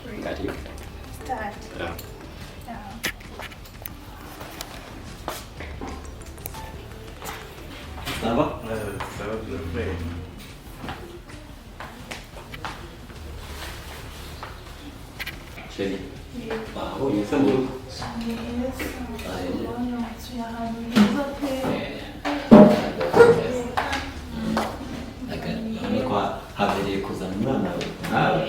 Three. Karibu. Start. Yeah. Yeah. Ça va? Ça va bien fait. Chérie. Wabonye se mu rugo? Yes. Ubona nsuye ahantu heza pe. Urabona ko habereye kuzana umwana wawe nawe.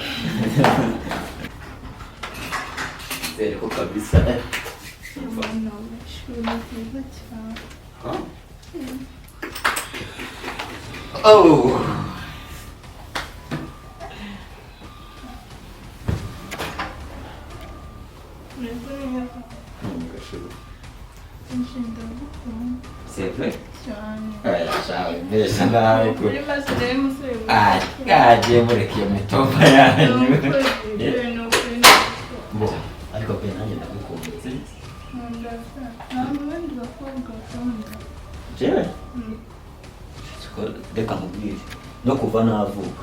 Nizere ko kabisa. Ubona ishuri ryiza cyane. Huh? Oh! Umeze neza. Gashubu. Ndagukunda C'est vrai? cyane. Oya, shawe mbese nawe ko. Muri maze rero umusore Ah, kagiye mureka iyo mitomba yanyu. Ni ukuri ndagukunda. Bo, ariko pe nanjye ndagukunda. Si? Nkunda se. Ntabwo abandi bakobwa bakunda. Jewe? Reka nkubwire. No kuva navuka.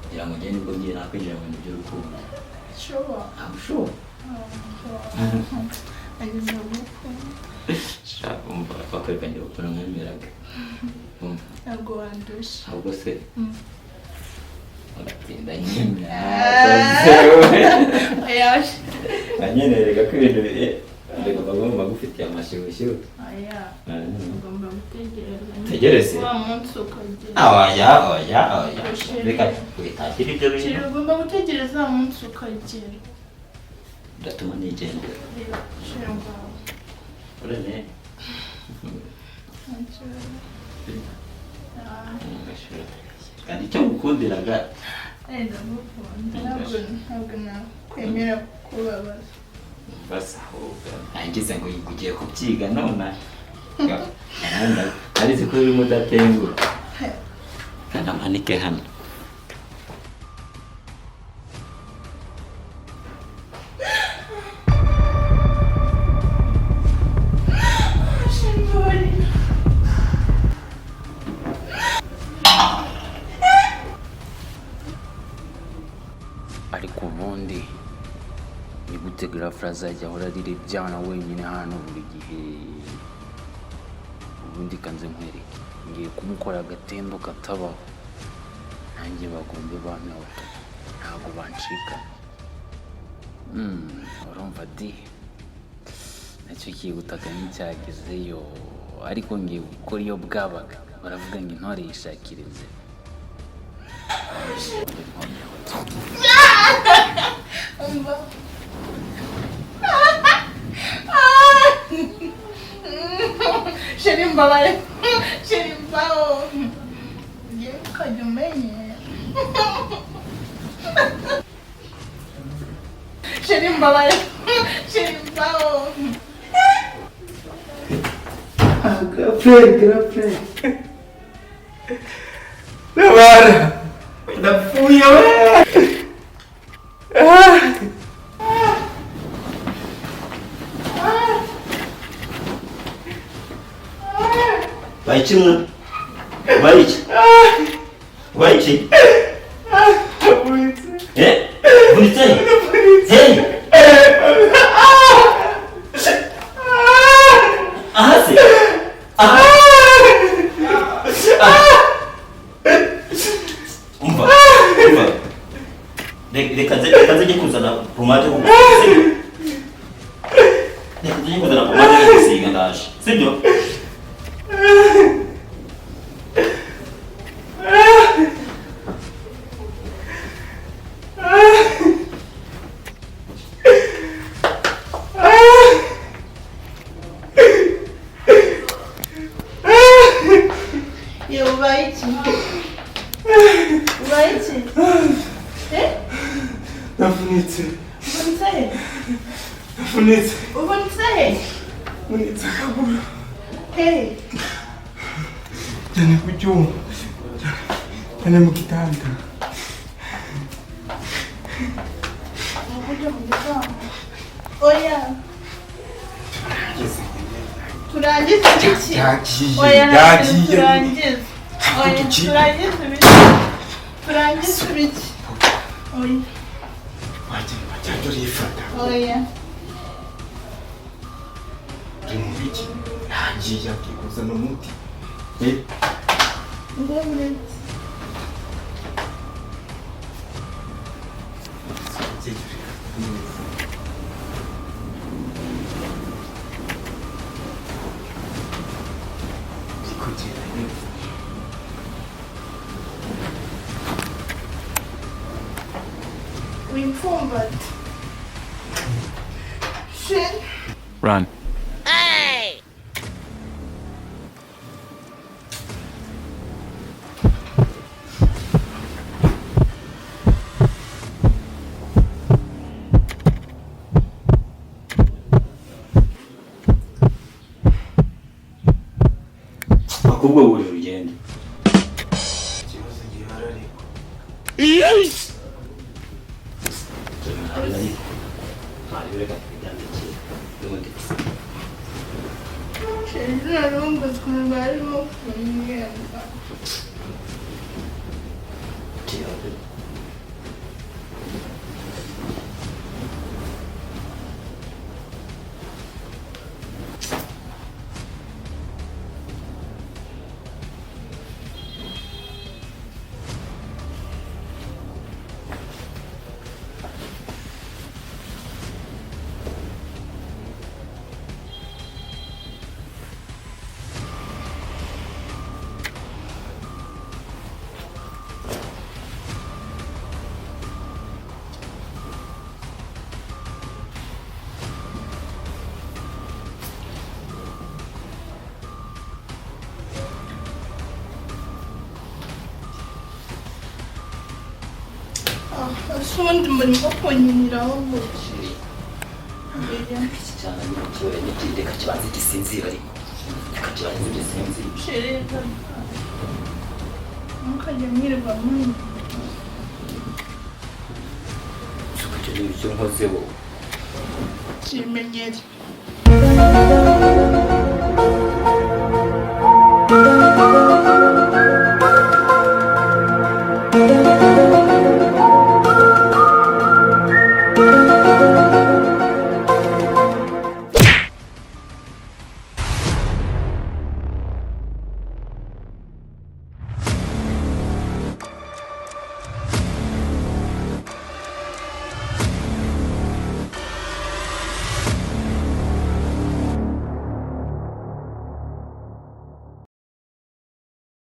Ngira ngo njye nibwo ngiye nakwinjira mu bintu by'urukundo. Sure. I'm sure. Nanjye ndagukunda. Sha, umva bakwereka njye ukuntu mwemeraga. Umva, Ntabwo wandusha. ahubwo se ugatinda nyine. Oya. Nanyenerega ko ibintu bigomba kuba gufitiye amashyushyu. Oya. Ugomba gutegereza. Tegereze? Wa munsi ukagera. Oya, oya, oya. Reka witakire ibyo Sheri, bintu. ugomba gutegereza wa munsi ukagera. Biratuma nigendera. Sheri, ngaho. Urene. Ntacyo. Ah, Kandi icyo ngukundiraga ndagukunda. Ntabwo nakwemera kukubabaza. basa ahubwo nangize ngo ugiye kubyiga none. Narizi ko urimo udatengura. Kandi amanike hano. Sheri, mbabarira. Ariko ubundi ni gute Grafre azajya ahora arira ibyana wenyine hano buri gihe? Ubundi kanze nkwereke, ngiye kumukora agatendo katabaho, nanjye bagombe bampeho, ntabwo bancika. Urumva di nacyo kihutaga nticyagezeyo, ariko ngiye gukora iyo bwabaga. Baravuga ngo intore yishakira inzira. Umva. Sheri, mbabarira. Sheri, mbaho. Ngiye ukajya umenyera. Sheri, mbabarira. Sheri, mbaho. Grafre, Grafre. Nabara. Ndapfuye we. Bayiki mwa? Bayiki? Bayiki? Ndavunitse. Eh? Vunitse? Hey! Aha se? Aha! Umva, umva. Reka nze njye kuzana pomade yo gusiga. Reka nze njye kuzana pomade yo gusiga, ndaje. Sibyo? Yewe, ubaye iki? Ubaye iki? Eh? Ndavunitse. Uvunitse he? Ndavunitse. Uvunitse he? Ndavunitse akaguru. Hey. Cyane ku cyuma. Cyane mu gitanda. Ujya mu gitondo. Oya. Turangize ibiki? Yagiye. Oya, ntabwo Yagiye. turangize. Oya, Iki- turangize ibiki? Turangize ibiki? Oya. Wagiye. Cyangwa urifata. Oya. Uri mu biki? Ntagiye agiye kuzana umuti. Ndabonetse. Kugera neza. Wimfumbata. Shit. Run. Ahubwo buri rugendo. Ikibazo gihari ariko. Ntabwo reka twiryamikire n'ubundi. Chérie, narumva ukuntu barimo kumwenda. Ese ubundi murimo kunyiniraho gutya? Iki cyana ni ikibaye n'ikindi, reka kibanze gisinzire, ariko reka kibanze gisinzire. Chérie, ntukajya mwirirwa munini. Icyo ni ibyo nkoze wowe. Kimenyere.